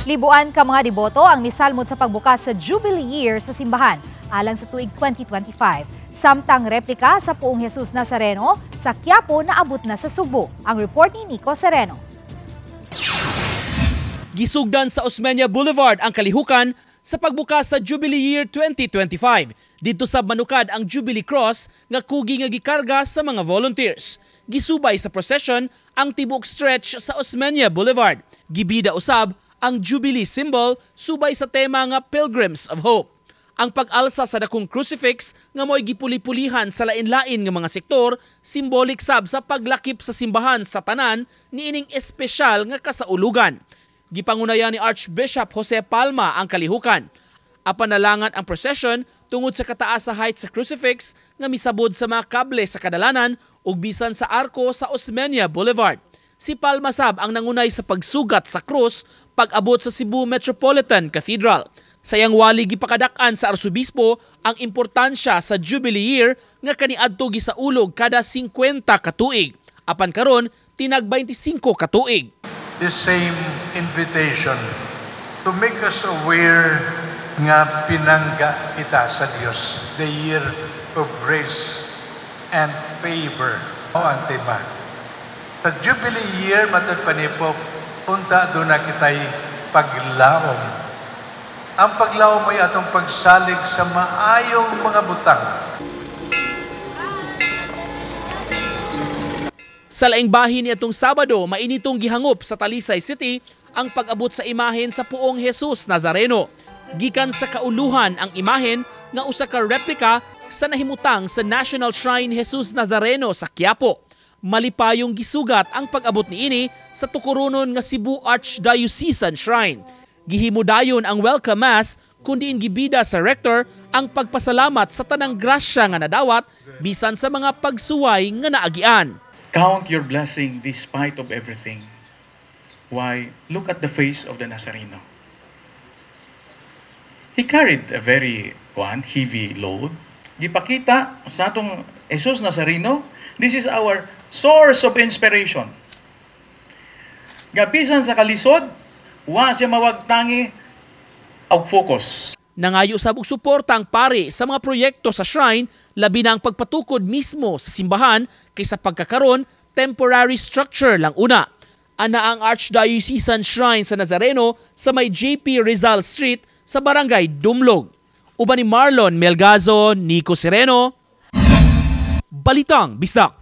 Libuan ka mga deboto ang misalmot sa pagbukas sa Jubilee Year sa simbahan alang sa tuig 2025. Samtang replika sa Poong Jesus Nazareno sa Quiapo naabot na sa Sugbo. Ang report ni Nico Sereno. Gisugdan sa Osmeña Boulevard ang kalihukan sa pagbukas sa Jubilee Year 2025. Didto sa manukad ang Jubilee Cross nga kugi nga gikarga sa mga volunteers. Gisubay sa procession ang tibuok stretch sa Osmeña Boulevard. Gibida usab ang Jubilee symbol subay sa tema nga Pilgrims of Hope. Ang pag-alsa sa dakong crucifix nga mo'y gipuli-pulihan sa lain-lain nga mga sektor, symbolic sab sa paglakip sa simbahan sa tanan niining espesyal nga kasaulugan. Gipangunayan ni Archbishop Jose Palma ang kalihukan. Apan nalangan ang procession tungod sa kataas sa height sa crucifix nga misabod sa mga kable sa kadalanan ug bisan sa arko sa Osmeña Boulevard. Si Palma sab ang nangunay sa pagsugat sa krus pag-abot sa Cebu Metropolitan Cathedral. Sa iyang wali, gipakadak-an sa arsobispo ang importansya sa Jubilee Year nga kaniadto gisaulog kada 50 ka tuig. Apan karon tinag 25 ka tuig. This same invitation to make us aware nga pinangga kita sa Dios, the year of grace and favor. O ang tema. Sa Jubilee Year, matud pa ni Pope, unta duna kita'y paglaom. Ang paglaom ay atong pagsalig sa maayong mga butang. Sa laing bahin niadtong Sabado, mainitong gihangop sa Talisay City ang pag-abot sa imahen sa Poong Jesus Nazareno. Gikan sa kauluhan ang imahen nga usa ka replika sa nahimutang sa National Shrine Jesus Nazareno sa Quiapo. Malipayong gisugat ang pag-abot niini sa tukuronon nga Cebu Archdiocesan Shrine. Gihimo dayon ang welcome mass kun diin gibida sa rector ang pagpasalamat sa tanang grasya nga nadawat bisan sa mga pagsuway nga naagian. Count your blessing despite of everything. Why, look at the face of the Nazareno. He carried a very one, heavy load. Gipakita sa atong Jesus Nazareno, this is our source of inspiration. Gabisan sa kalisod, wa siya mawagtangi og focus. Nangayo sab og suporta ang pari sa mga proyekto sa shrine, labi na ang pagpatukod mismo sa simbahan kaysa pagkakaron temporary structure lang una. Ana ang Archdiocesan Shrine sa Nazareno sa may JP Rizal Street sa Barangay Dumlog. Uban ni Marlon Melgazo, Nico Sereno, Balitang Bisdak.